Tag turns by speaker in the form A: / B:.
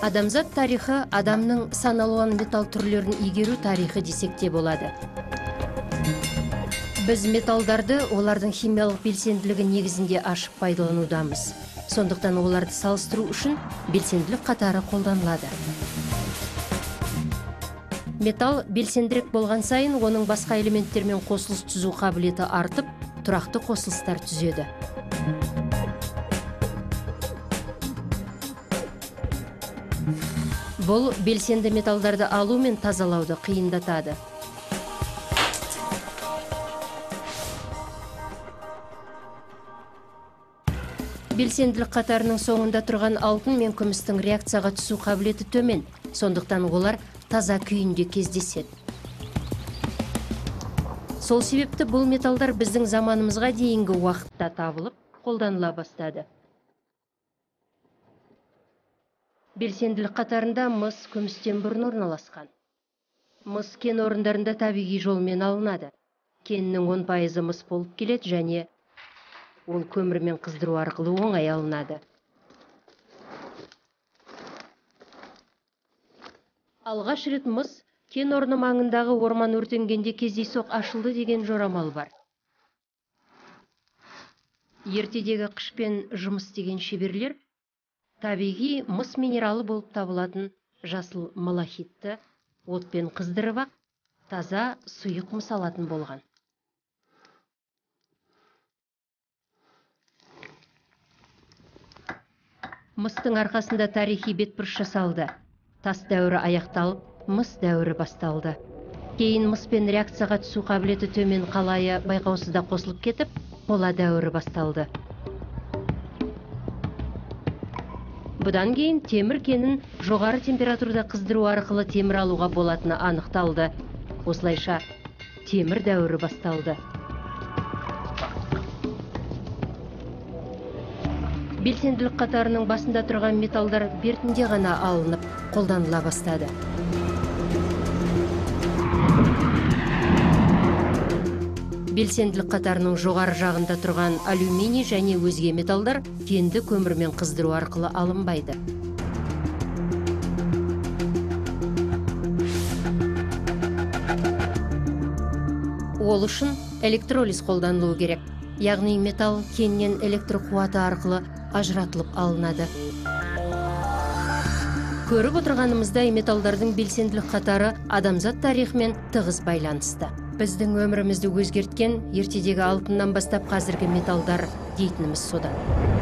A: Адамзат тарихы адамның сан алуан металл түрлерін игеру тарихы десек те болады. Біз металдарды олардың химиялық белсенділігі негізінде ашып пайдаланудамыз. Сондықтан оларды салыстыру үшін белсенділік қатары қолданылады. Металл белсендірек болған сайын оның басқа элементтермен қосылыс түзу қабілеті артып, тұрақты қосылыстар түзеді. Бұл белсенді металдарды алу мен тазалауды қиындатады. Белсенділік қатарының соңында тұрған алтын мен күмістің реакцияға түсу қабілеті төмен, сондықтан олар таза күйінде кездеседі. Сол себепті бұл металдар біздің заманымызға дейінгі уақытта табылып, қолданыла бастады. Белсенділік қатарында мыс күмістен бұрын орналасқан. Мыс кен орындарында табиғи жолмен алынады. Кеннің 10% мыс болып келеді және ол көмірмен қыздыру арқылы оңай алынады. Алғаш рет мыс кен орны маңындағы орман өртенгенде кездейсоқ ашылды деген жорамал бар. Ертедегі қышпен жұмыс істеген шеберлер табиғи мыс минералы болып табылатын жасыл малахитті отпен қыздырып ақ таза сұйық мыс алатын болған. Мыстың арқасында тарихи бетбұрыс жасалды. Тас дәуірі аяқталып, мыс дәуірі басталды. Кейін мыспен реакцияға түсу қабілеті төмен қалайы байқаусызда қосылып кетіп, қола дәуірі басталды. Бұдан кейін темір кенін жоғары температурада қыздыру арқылы темір алуға болатыны анықталды. Осылайша темір дәуірі басталды. Белсенділік қатарының басында тұрған металдар бертінде ғана алынып, қолданыла бастады. Белсенділік қатарының жоғары жағында тұрған алюминий және өзге металдар кенді көмірмен қыздыру арқылы алынбайды. Ол үшін электролиз қолданылуы керек, яғни металл кеннен электр қуаты арқылы ажыратылып алынады. Көріп отырғанымыздай, металдардың белсенділік қатары адамзат тарихымен тығыз байланысты. Біздің өмірімізді өзгерткен ертедегі алтыннан бастап қазіргі металдар дейтініміз содан.